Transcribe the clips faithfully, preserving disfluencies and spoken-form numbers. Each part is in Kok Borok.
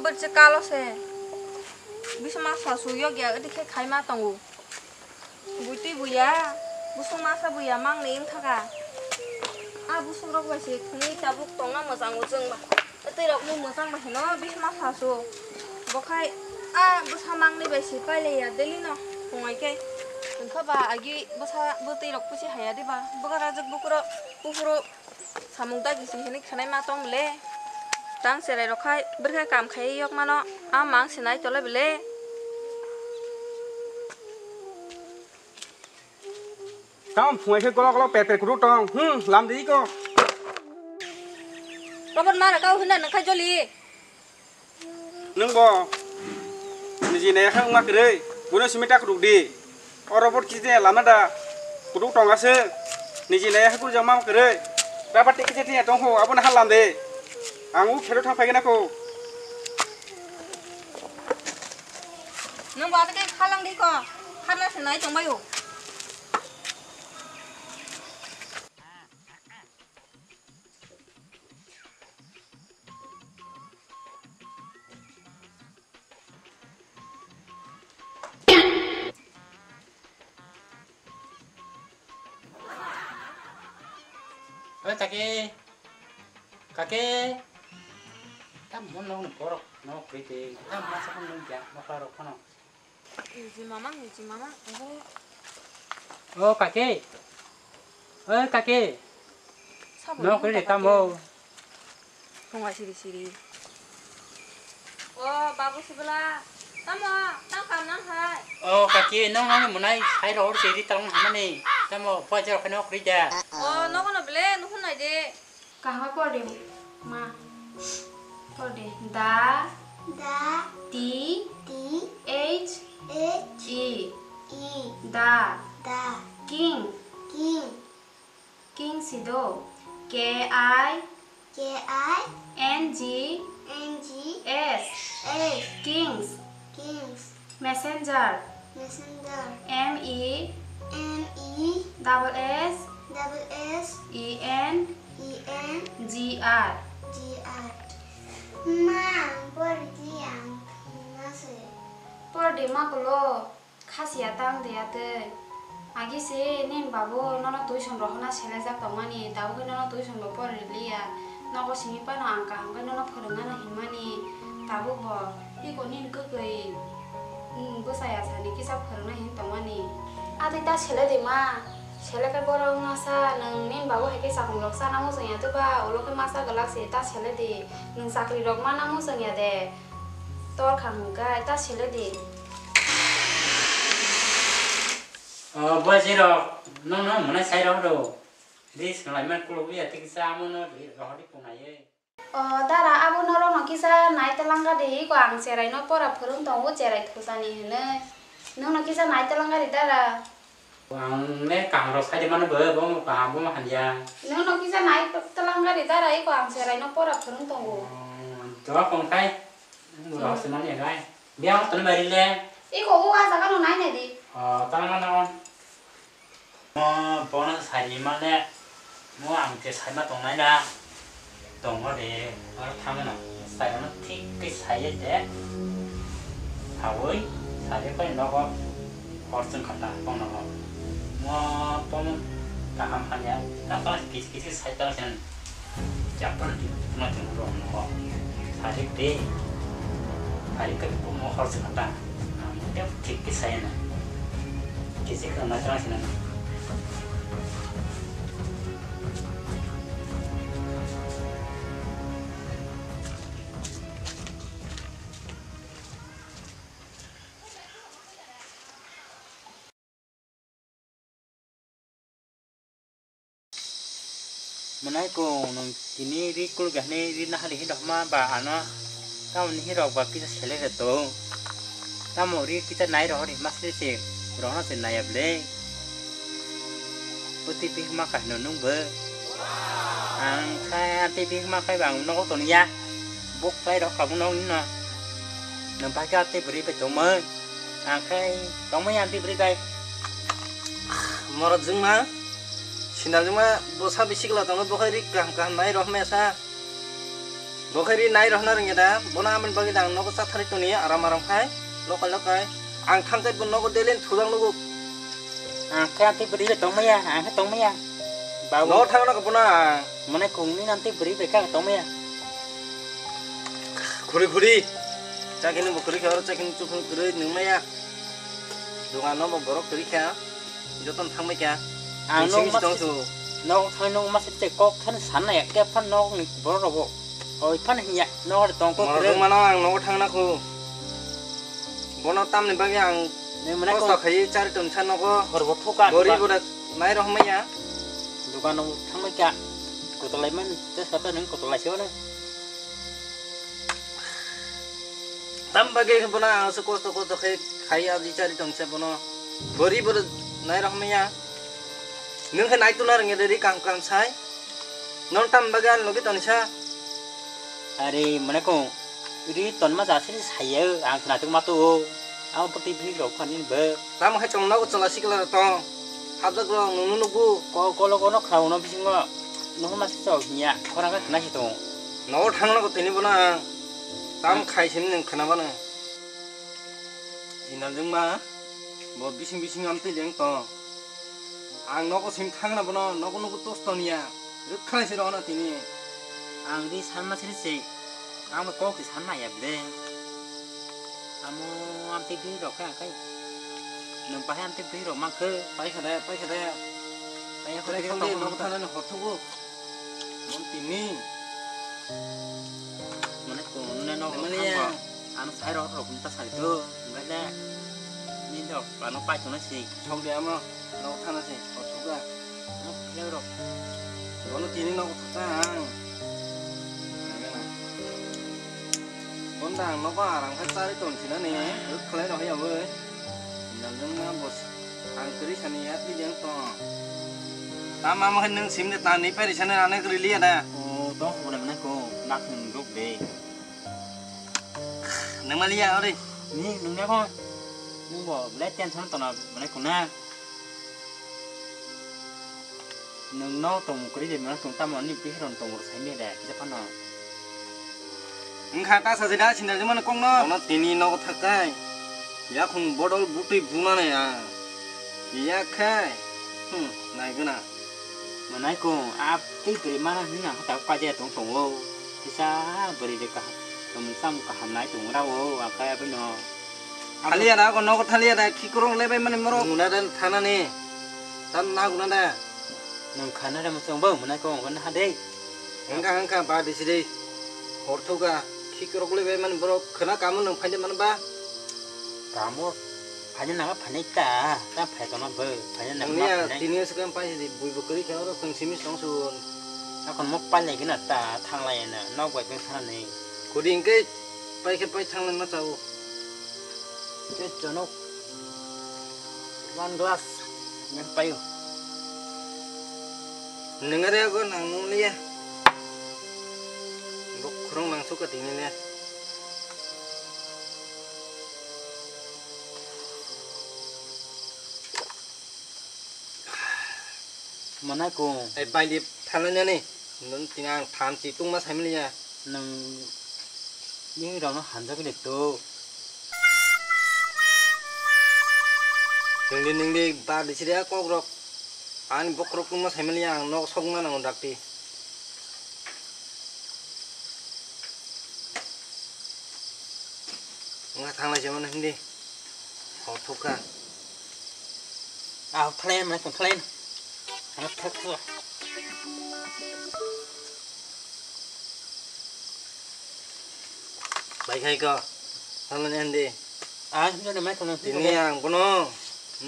Bwrwi kalo se. Bisma sasu yokya wdikhe khaima tongo. Buitwi buya, busung masa buya mangni wngthaka. A busung rok bai se thwngwi tabuk tongna mwchango chwngba. Twi rokni mwchang bai hino bisma sasu. Bokhai a bwsa mangni bai se pailaiya daily no phungai khe. Wngkha ba agi bwsa bwtwi rok pusi haya diba. Bwkha rajak bukurok bukurok. Samung dagi si hini khanai ma tong le. Tang cherai rok khai bwrkha kam khai yok mano. A mang sinai tole bele. Tamo phungai khe golok golok per per kudu tong. Hmm, lam di ko. Robot mara kau hina nang khai joli. Nwng bo niji naiya khe wngma kwrwi, bono simi ta kwrwk di. Oro bo kije lama da kwrwk tong aswk. Niji naiya khe kwrwk jama kwrwi. Rubber tei kije tiya tong kho, abono ha lam de. Ang u khero thang phai gana kho. Nwng bo atake khalang di ko. Kharna se nai tong bayo. Oi, Kaki. Kaki. Tamo nokni borok, nok kwrwi twi. Tamo masa phano nukya, nokla rok phano. Niji mama, niji mama, oho. O Kaki. Oi, Kaki. Sabo nok kwrwi tamo. Phunga siri siri. O babu sibla. Tamo, tang kam nang hai. O Kaki, nong nang munai sai ro siri tang hamani. Tamo, poi jor khano kwrwi da. O nogo no ble, nuhun nai de. Kaham por de ma. Por de. Da. Da. T. T. H. H. E. E. Da. Da. King. King. King sido. K I. K I. N G. N G. S. S. Kings. Kings. Messenger. Messenger. M E. M E. Double S. Double S. E N. E N. G R. G R. Ma, por di ang thwngna se. Por di ma kulo. Khasiya tang de atwi. Agi se nini babu nono tuition rohorna selejak tongmani, tabuk khe nono tuition bo poriliya. Nogo simi phano ang kaham khe nono phwrwngna hinmani, tabuk bo iko nini kwkwi, mm, bwsai asani kisa phwrwngna hin tongmani. Atwi ta sele di ma, sele khe borok wngna sa, nwng nini babu hai khe chakmung rok chana muchung ya twi ba, ulo khe masa gwlak se ta sele di, nwng chakri rok mana muchung ya de. Tor kha hwnka, ta sele di. O, bwsai rok, nono mwnai sai rok do. Ri swlai man kulo ya, tei kisa amo no ri rohor di punai ye. O, dara, abo norok no kisa nai twlang ga di, iko ang cherai no pora phwrwng tongo, cherai thusani hwnwi. Nwng no kisa nai twlang ga di, dara. Ang le kaham rok sai de mano bo, bo kaham, bo hamya. Nwng no kisa nai twlang gari dara iko ang cherai no pora phwrwng tongo. Oh, doa kong khai. Nwng rok se mani gai. Biang to bari le. Iko o a jaga no nai nai di. Oh, tang mano. Mo bono sai mane. Mo ang te saima tongnai na. Tongo de, aro thangwi no. Sai no thik khe sai de. Sawi, sai khe nogo hor chwng kha ta, bono. Mo bono kaham hamya, ta ta kis kis sai ta sen. Japon di, mo chwng ro nogo. Sai de, sai khe mo hor chwng kha ta. Ang te thik khe sai na. Kisi khe na ta sen. Mwnai kung nwng tini ri kuluk ya hwnwi ri nahali hin rok ma ba ano tamoni hin rok ba kisa selai rw tongo. Tamo ri kisa nai rw hwnwi ma sle se rw no se nai ya bwle. Bwtwi bihma kaino nwng bo. Ang khai amtwi bihma khai ba ang nogo tongya. Buk khai rok kabung nog nino. Nwng bai khe amtwi bwrwi bai tongmoi. Ang khai tongmoi amtwi bwrwi bai. Morot jwngma, sinal jwngma, bwsa bisi kwla tongo, bo khai ri kaham kaham nai rw hwnmaya sa. Bo khe ri nai rohna rwngya da, bono amoni bagwi da ang nogo chathari toni aram aram khai, lokai lokai. Ang thamchai bo nogo delen thujak nugo. Ang khe amtwi bwrwi bai tongmaya, ang khe tongmaya. Babu. Nogo thangna ko bono ang. Mane kongni amtwi bwrwi bai kha tongmaya. Khuri khuri. Chakini bo khuri khe oro chakini chuphung kwrwi nungmaya. Dogano bo borok kwrwi kha. Jotono thangbai kha. Ang simi nok sitong mas-, su. Nok thang nok mas te kok thani sanna ya khe phan nok ni borok rogo. Oi phan hiya nok tong kok. Moro kwrwi. Dungmano ang nogo thangna khu. Bono tamni bagwi ang. Neng mane kosto kok. Khai chari ton sa nogo. Horbo thuka. Gori dukan. Boda nai rohmaya. Dogano thangbai kha. Kotolai man te sata neng kotolai se mane. Tam bagwi bono ang se kosto kosto khe khai aji chari tongsa bono. Gori bo nai rohmaya. Nwng khe nai tuna rwngya de ri kam kam sai. Nwng tam bagwi ani logi tonsa. Are mane ko ri tonma ja siri saya ang khna tuk ma tu. Ang pati bhi rok khani be. Tam khai chong nogo chola sikla tong. Hapjak rok nunu nugu. Ko kolo kono khra uno bisingo. Nohor ma se chok hiya. Khora kha khna si tong. Nogo thangna ko tini bono ang. Tam khai sini nwng khna bana. Jinal jwngma bo bising bising amtwi leng tong. Ang nogo sim thangna bono nogo nogo tos toniya. Rwkhalai se rohona tini. Ang di sanma sini se. Ang bo kok di sanma ya ble. Amo amtwi bwrwi rok khe ang kai. Nwng bahai amtwi bwrwi rok mankhe. Paikha de, paikha de. Paikha de, paikha de, nogo thanani hor thugo. Mon tini. Mane kung nune no. Mane ya. Ano sai rok rok ta sai do. Mane ni dok ano pai tona si. Sok de amo no thana si. Otuga. No kle rok. Bono tini no thata ang. Bonda ang no ko arang kha chari ton sina ni. Ruk khlai no ya bo. Nang jong na bos. Ang kri sani ya ti jeng to. Tama mo nung sim de tani peri sani ane kri liya da. O to ko na ko nak nung ruk de. Nung ma liya ore. Ni nung ya ko. Nung bo le tension to na mane ko na. Nwng no tongmung kwrwi de mano tong tamo ni bihron tongmung sai me de kisa phano. Wngkha ta sajida sinda jemano kongno. Ono tini nogo thakkai. Yakhung bodol butwi bunane a. Yakhai. Hmm, naigwna. Manai kung a tei bwrwi mana hwnwi ang kha kaje tong tongo. Kisa bwrwi de kaham tongmung samung kaham nai tong rao akhai abino. Thaliya na ko nogo thaliya na khikrok lebai mani moro. Muna dan thana ni. Tan na guna da. Nung khana da machang ba muna ko ngon ha dei. Engka engka ba disi dei. Hor thuga khikrok lebai mani borok khana kamu nung phaide man ba. Kamu phaide na phaide ta ta phai kama ba phaide na. Nung ya tini sekam pai di bui bukri khe oro tong simi tong sun. Akon mok pai lai gina ta thang lai na nok bai peng thana ni. Kuding ke pai khe pai thang lai ma chau. Tei chonok one glass nang paio. Nengare ago nang nung liya. Bokhorong nang suka tingni liya. Manai kung. Ai bai di thanai nani. Nung tini ang thamchi tungma saimiliya. Nung bini rokno hamjagwi le tok. Nungdi nungdi bar di siri a kok rok. Ani bokhorok tungma saimiliya ang nok sokna nango dakti. Wngkha thanglai se mano hindi. Hor thukha. Ah, thalai mano tong thalai. Ang thak thak. Bai khai ko. Thanglai hindi. Ah, hindi na mai kono. Tini ang kono.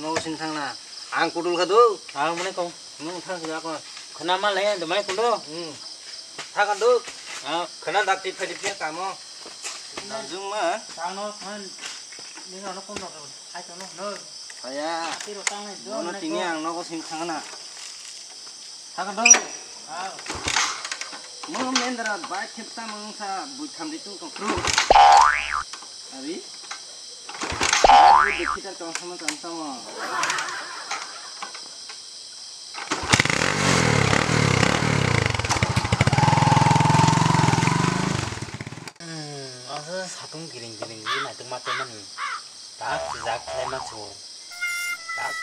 No sin thangna. Ang kudul khadu. Ah, mane ko. Nung thang sida ko. Khana ma le do mai kundo. Hmm. Thang do. Ah. Khana dak ti phadi pia kamo. Nang jung ma. Tang no than. Ni no ko no. Ai to no no. Aya. Ti ro tang le do. Mono tini ang no ko sing thang na. Thang do. Ah. Mo mendra bai khep ta mong sa bu tham di tu ko kru. Ari. Bai bu dikhi ta tong sama kan tamo.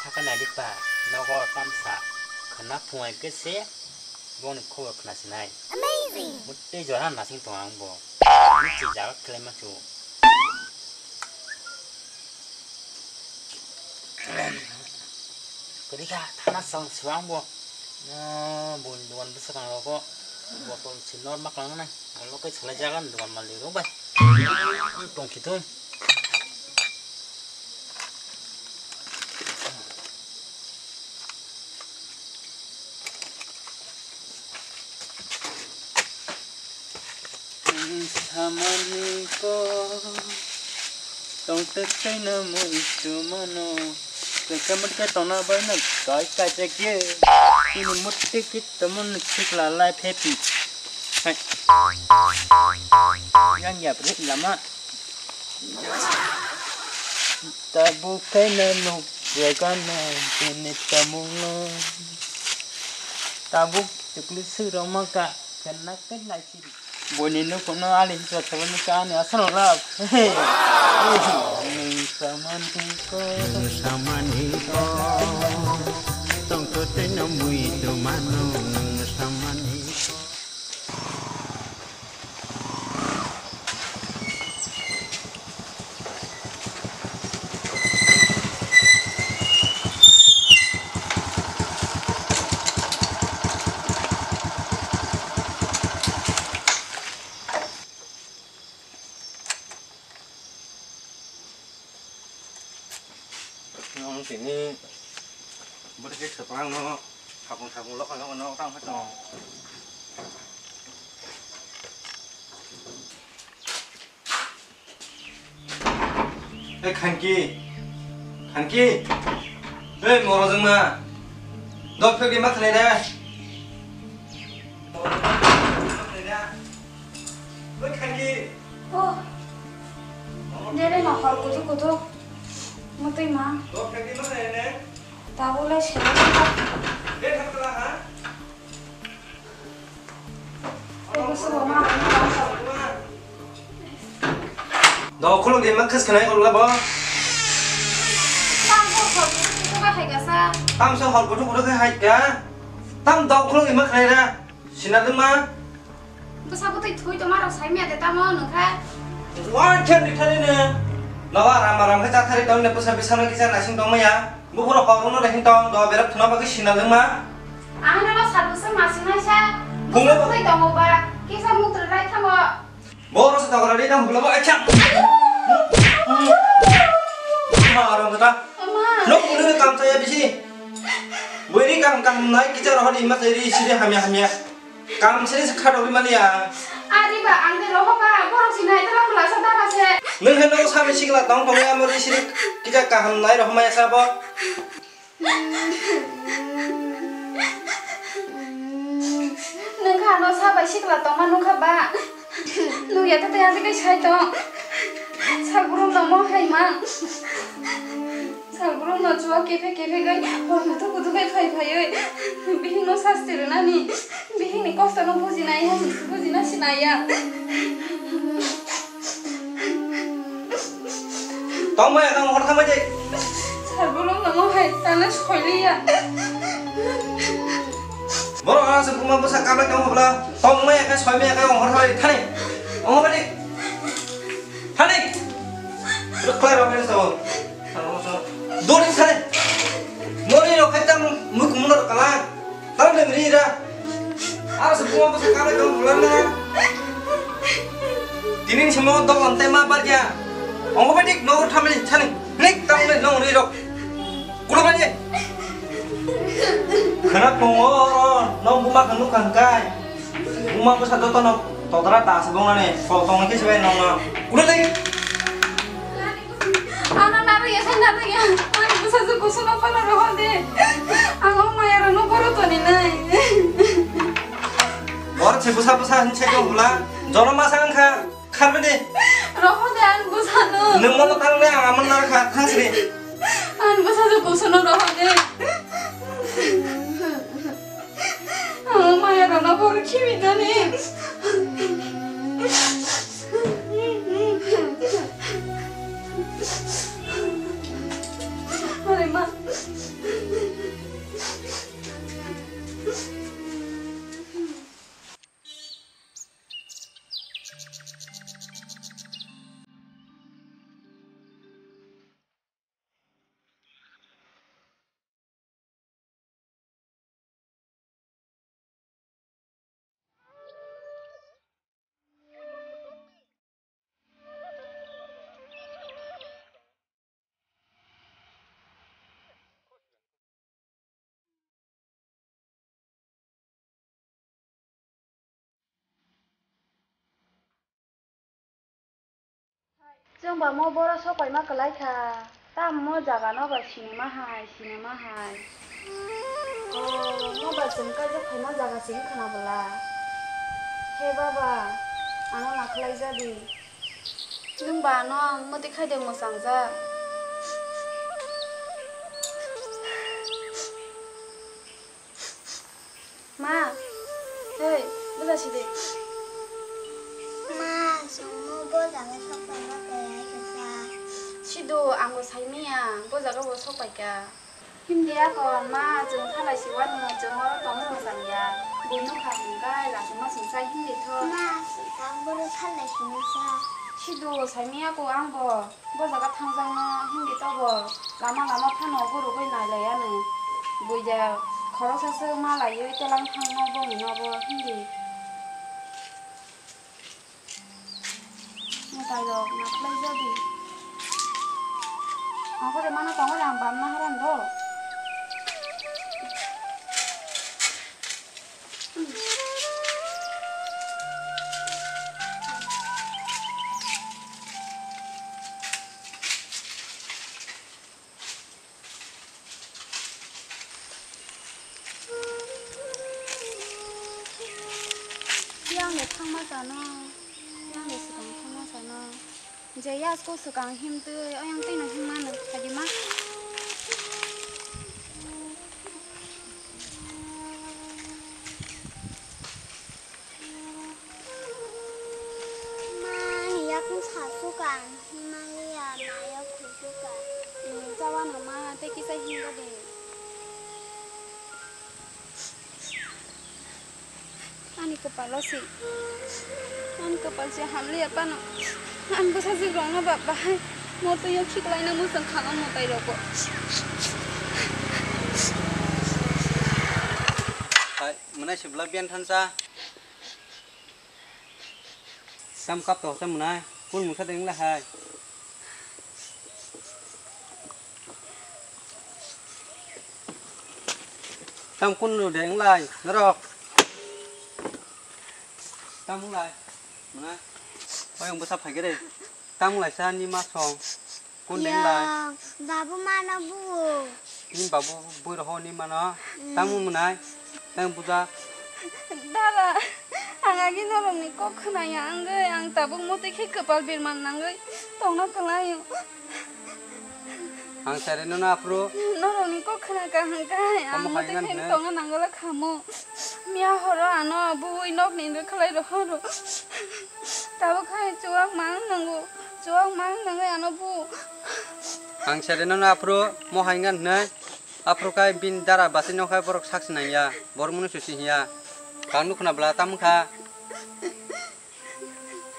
Hakhe naidi pa, nogo tamsa khwna phungai khe se boni khobor khwna sinai. Amazing! Mutwi jora nasing tong ang bo. Michi jaga khlai ma chu. Kwrwi kha thana swng swang bo. Ah, boni dogan bwswk ang rogo. Botol si norma klang nai. Ang lokai salai jaga ni dogan malik rok bai. Tong khitung. Samani ko tong tek tei na mui tu mano. Teka mut ke tona bai na kai kai tek ye. Ini mut tik tik temun sikla life happy. Hai. Yang ya pri lama. Tabuk khe no nuk jaga no bini tamung no. Tabuk chukli sui rok ma ka kena khe lai siri. Boni nuk no ali hisra thaba nuk ani asal rap. Nung samani ko. Nung samani ko. Tongtho tei no mui tu mano nung samani ko. Nwng tini bwrwi khe swpang no sapung sapung lokha lokha no tang khe tong. Ei khanki, khanki, ei morojwngma, dok phek di ma khlai re. Oi khanki. Oh. Nere no hor kuthuk kuthuk. Mutui ma. Dok phek di ma khlai re. Tabuk le sele. Be thang kala ha. Tabuk se bo ma. Dok khuluk di ma khas khanai ulo bo. Tam so hor kuthuk kuthuk hai ka sa. Tam so hor kuthuk kuthuk hai ka. Tam dok khuluk di ma khlai ra. Sina dwngma. Bwsa bwtwi thwi tongma rok sai maya de tamo nung kha. Wa khe ni thani ne. Nawa rama ram khe cha thari tong ne bwsa bisa no kisa nasing tong maya. Buphuru kok rwno de hin tong do berap thuna bagwi sina dwngma. Ang nono sal bwsa masing nai sa. Bunglo bwsa bwtwi tongo ba. Kisa muk rwrai thango. Boro sa tokra ri tang bunglo ba acha. Ma ram ta. Ama. Nok bunglo kam cha ya bisi. Bwrwi kaham kaham nai kicha rohor di ma tei ri siri hamya hamya. Kam siri se kha dogwi mani ya. Ari ba ang de roho ba borok si nai tala mula sa dara se. Nwng hai nogo sami sikla tong tong ya mo ri siri kicha kaham nai rohor maya sa bo. Nwng kha no sa bai sikla tong ma nung kha ba. Nung ya ta ta ya de kai sai tong. Sa guru no mo hai ma. Salbrum no chua kephe kephe gai hor muthuk kuthuk gai phai phaiwi bihik no sasti rwnani, bihik ni kosto no bujinai, bujina sinai ya. Tongmai ang hor thamai de. Salbrum no mo hai tana soili ya. Borok aswk buma bwsa kabai tongo bwla. Tongmaya khe soimaya khe ong hor thani thani. Ong hor thani. Thani. Rwkhlai rok ni sao. Dori thani. Nori rok khai tam muk muno rok kala. Tam le mri ra. Aswk buma bwsa kabai tongo bwla na. Tini ni simo dok ante ma bar ya. Ong hor thani no thani thani. Nik tam le nong ri rok. Kulo bani. Khana tongo oro, nong buma khe nukha hwnkhe. Buma bwsa jotono todra ta se bongnani, kol tongwi khe se bai nongno. Kulo dei. Ano narwk ya, khe narwk ya. Ani bwsa se kusuno phano rohor de. Ang o maya rokno boro toni nai. Bor se bwsa bwsa hin se tong bwla. Jono masa wngkha. Kharmani. Rohor de ang bwsano. Nwng mono thangle ang amon narwkha thangsini. Ang bwsa se kusuno rohor de. Ang maya rokno boro khibi nani. Are ma. Chwng ba mo boro sok paima kwlai kha. Tamo jaga no ba sinima hai, sinima hai. Oh, mo ba chwng kaijak phaima jaga se wngkha na bwla? He baba, ano na khlai jadi. Nwng ba ano ang mwtwi khai de mwchang jak. Ma, hei, bwsa sidi. Ma, chwngno bo jaga sok paima tei ai kha sa. Sido, ang bo sai manya, bo jaga bo sok pai kha. Hindi ako, ma, chwng thalai si wano, chwng oro tongwi mwchang ya. Buino kha hwn kai, lachima chwng chai hindi tho. Ma, chwng tang bono thalai si manya. Sido, sai manya ko ang bo. Bo jaga thangjakno hindi tobo lama lama phano gurugwi nailaiya nwng. Buija khoroksa swk ma laiwi telang thangno bongni nogo hindi. Mwtairok nakhlai jadi. Ang kore mano tongo ang bamna haran do. Yang de thangma sano, yang de swkang thangma sano. Je yasko swkang himtwi, oyang twino himma nw phaidi ma. Ma, yakung sa swkang, himma ya, ma yakung swkang. Jawano ma, tei kisa himga de. Ani kwpalo se, ani kwpal se hamliya phano. Ang bwsajwk rokno ba bahai motwi o khiklaina mwchang kha o mwtai rogo. Hai, mwnai se bwla biyan thansa. Tam kap to sa mwnai, kun mungsa de wngla hai. Tam kun de wngla norok. Tam wngla mwnai. Oi ang bwsa phai gere. Tam wngla sa ni ma song. Kun deng lai? Yang, babu mano bu. Ni babu bui roho ni mano. Hmm. Tamo mwnai? Tang buja. Dara, ang agi norok ni kok khna ya angwi, ang tabuk motwi khe kwpal birman nangwi tongna kwlai o. Ang sari no na aphuru. Norok ni kok khna ka hang ka hai, ang motwi khe tongna nangwla khamo. Miya horo ano bui nok ni ndo khlai roho ro. Tabuk hai chuwak mang nango. Chuwak mang nangwi ano bu. Ang sari no aphuru mo hai ngan hwnwi. Aphuru kai bin dara basi no khai borok sak sinang ya. Borok munu susi hiya. Kang nukna bla tam kha.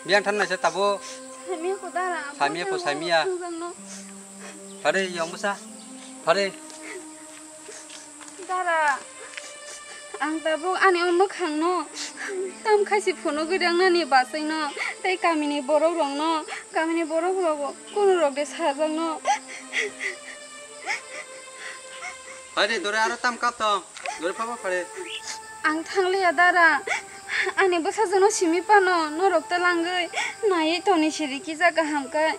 Biang than naisa tabo. Samia ko dara. Samia ko samia. Phare yong bwsa. Phare. Dara, ang tabuk ani o mwkhangno tam khaisi phunugwi rwngnani bachaino tei kamini borokrokno, kamini borokrok kunurok de sajakno. Phai de, dore aro tam kap tong, dore phaba phare. Ang thangliya dara, ani bwsajwkno simi phano norok twlangwi naiwi toni sirikijak kaham khe,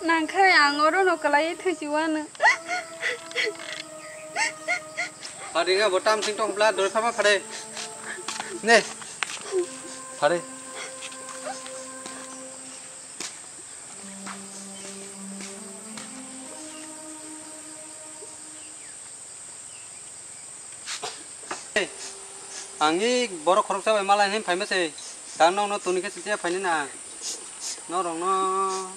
nangkhe ang orono kwlaiwi thuchiwano. Phadi nga bo tam sing tong bla doi phama phade. Ne. Phade. Ang i borok khoroksa bai malai hin phaima se. Tang nokno toni khe chitiya phaini na. Norokno.